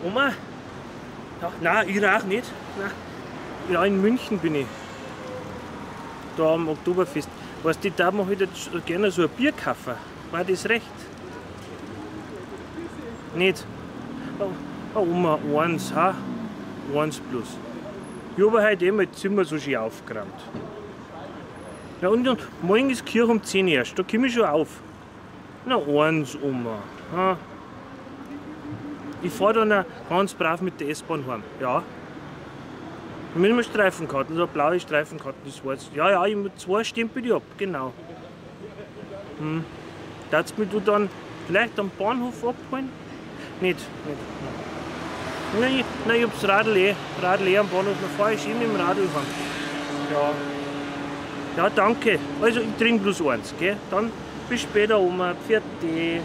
Oma? Ja, nein, ich rauch nicht. Nein. Ja, in München bin ich. Da am Oktoberfest. Weißt du, ich darf mir heute gerne so ein Bier kaufen. War das recht? Nicht? Oh, oh, Oma, eins, ha? Eins bloß. Ich habe heute eh mein Zimmer so schön aufgeräumt. Ja, und morgen ist Kirche um 10 Uhr erst, da komme ich schon auf. Na, eins, Oma. Ha? Ich fahr dann auch ganz brav mit der S-Bahn heim. Ja. Mit einer Streifenkarte, so eine blaue Streifenkarte, das war's. Ja, ja, ich mit zwei stempel ich ab, genau. Hm. Darfst mich du dann vielleicht am Bahnhof abholen? Nicht, nicht. Nein, nein, ich hab's Radl eh am Bahnhof, dann fahr ich schön mit dem Radl heim. Ja. Ja, danke. Also, ich trink bloß eins, gell? Dann bis später, Oma. Pfiat di.